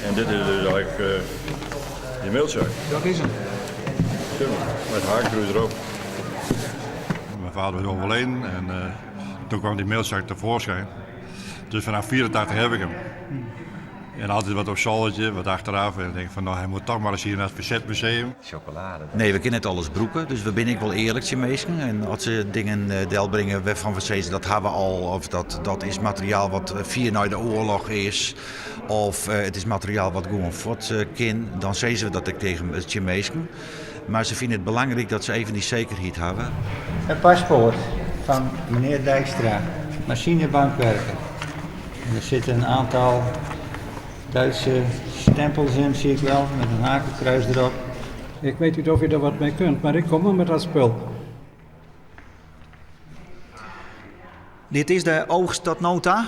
En dit is dus eigenlijk die mailzak. Dat is hem. Met hakenkruis erop. Mijn vader was overleden en toen kwam die mailzak tevoorschijn. Dus vanaf 84 heb ik hem. En altijd wat op zoldertje, wat achteraf. En ik denk van nou, hij moet toch maar eens hier naar het Verzetmuseum. Chocolade. Nee, we kunnen net alles brûke, dus we binne ek wol earlik tsjin minsken. En as se dingen delbringe wêrfan we sizze dat ha we al, of dat is materiaal wat fier nei de oarloch is, of it is materiaal wat gewoan fuort kin, dan sizze we dat ek tegen tsjin minsken. Mar se fine it belangryk dat se even dy sekerheid hawwe. Een paspoort van meneer Dijkstra, machinebankwerker. En er zitten een aantal Duitse stempels in, zie ik wel, met een hakenkruis erop. Ik weet niet of je er wat mee kunt, maar ik kom wel met dat spul. Dit is de oogst tot no ta?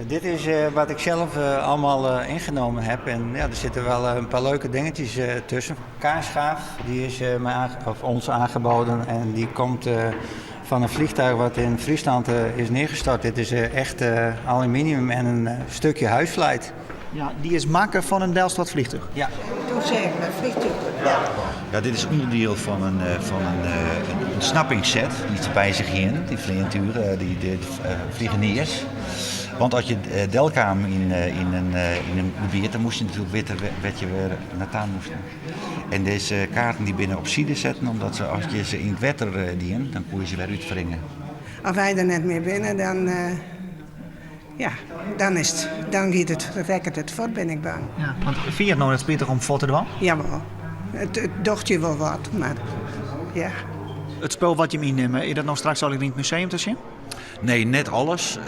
Dit is wat ik zelf allemaal ingenomen heb. En ja, er zitten wel een paar leuke dingetjes tussen. Kaasschaaf, die is mij of ons aangeboden en die komt van een vliegtuig wat in Friesland is neergestort. Dit is echt aluminium en een stukje huisvlijt. Ja, dy is makke fan in delstoart fleantúch. Ja. Toen sei ik, dat fleantúch. Ja. Ja, dit is ûnderdiel fan in fan in ûntsnappingsset dy't se by sich hienen, dy fleantugen, dy de fliegeniers. Want as je delkamen yn yn yn in gebiet, dan moast je natuerlik witte wêr't je wer nei ta moasten. En dizze kaarten dy binne op side setten, omdat se as je se yn it wetter dienen, dan koe je se wer útwringe. As wy der net mear binne, dan ja, dan is it, dan giet it, rekket it fuort, bin ik bang. Ja, want fine je it no net spitich om fuort te dwaan? Jawol, it docht je wol wat, mar ja. It spul wat jim ynnimme, is dat no straks al yn it museum te sjen? Nee, net alles.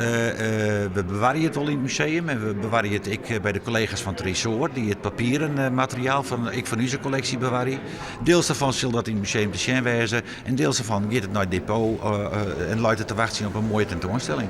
We bewarje it wol yn it museum en we bewarje it ek by de kollega's fan Tresoar, dy't it papieren materiaal fan, ek fan ús kolleksje bewarje. Diels derfan sil dat yn it museum te sjen wêze en diels derfan giet it nei it depot en leit it te wachtsjen op in moaie tentoanstelling.